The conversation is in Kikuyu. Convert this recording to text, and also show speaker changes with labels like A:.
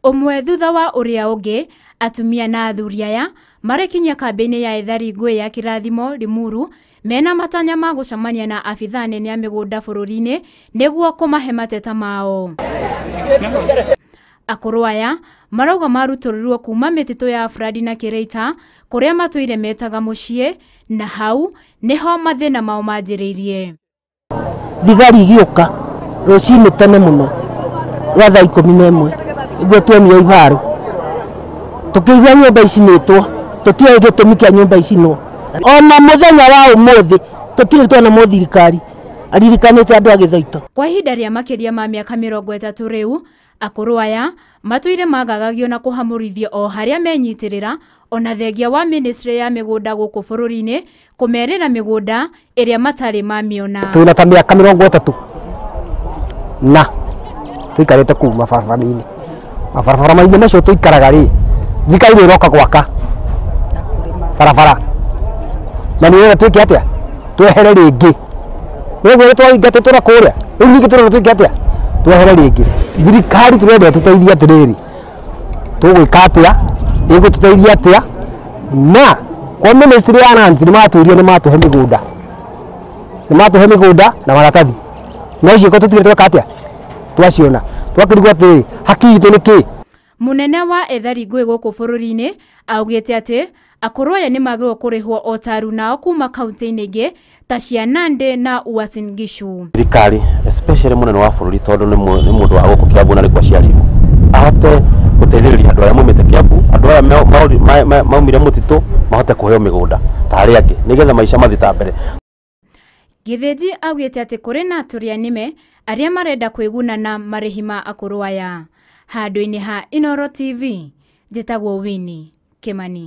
A: Ũmwe thutha wa ũrĩa ũngĩ, atumia na athuri aya marekinyia kambĩ-inĩ ya ethari ngũĩ ya Kĩrathimo Limuru mena matanya ma gũcemania na abithaa nene a mĩgũnda bũrũri-inĩ nĩguo kũmahe mateta mao. Akũrũ aya marauga marutũrũrwo kuma mĩtitũ ya Fradi na Kĩrĩita kũrĩa matũire metaga mũciĩ na hau nĩho mathĩna mao manjĩrĩirie.
B: Thigari igĩũka rũcinĩ tene mũno rwa thaa 11 nĩguo tuonire iharo, tũkĩigua nyũmba icinĩtwo, tũtiũĩ gĩtũmi kĩa nyũmba icinwo. Ona mũthenya wa ũmũthĩ tũtirĩ tuona mũthirikari aririkanĩte andũ a Gĩthoito.
A: Kwa ihinda rĩa makĩria ma mĩaka 30 rĩu, akũrũ aya matũire magagagio na kũhamũrithio o harĩa menyitĩrĩra ona thengia wa ministry ya mĩgũnda gũkũ bũrũri-inĩ kũmerĩra mĩgũnda ĩrĩa matarĩ mamĩona.
C: Twĩna ta mĩaka 30 na tũikarĩte kũu mabarabara-inĩ. Mabarabara mainĩ macio tũikaraga rĩ, thirikari nĩ ĩroka gwaka barabara na nĩ ĩrenda twĩke atĩa? Twehere rĩngĩ. Nĩguo nĩ twaingatĩtwo na kũrĩa, rĩu ningĩ tũrenda twĩke atĩa? Twehere rĩngĩ. Thirikari tũrenda ĩtũteithie atĩrĩrĩ, tũgwĩka atĩa, ĩgũtũteithia atĩa, na kwa ministry ya lands nĩ matwĩrire nĩ matũhe mĩgũnda, nĩ matũhe mĩgũnda na maratathi, no ciĩko tũtirĩ tweka atĩa, twaciona. Twakĩrigwo atĩrĩrĩ, haki itũ nĩ kĩ?
A: Mũnene wa ethari ngũĩ gũkũ bũrũri-inĩ augĩte atĩ akũrũ aya nĩ magĩrĩirwo kũrĩhwo o ta arunao kuma kaunti-inĩ ingĩ ta cia Nandi na Uasin Gishu.
D: Thirikari especially mũnene wa bũrũri tondũ nĩ mũndũ wa gũkũ Kiambu na nĩkuo aciarirwo, ahote gũteithĩrĩria andũ arĩa maumĩte Kiambu, andũ aya maumire mũtitũ mahote kũheo mĩgũnda ta arĩa angĩ nĩgetha maica mathiĩ ta mbere.
A: Gĩthĩnji augĩte atĩ kũrĩ na atũrĩa nĩme arĩa marenda kwĩguna na marĩhi ma akũrũ aya. Handũ-inĩ ha Inooro TV, njĩtagwo Winnie Kimani.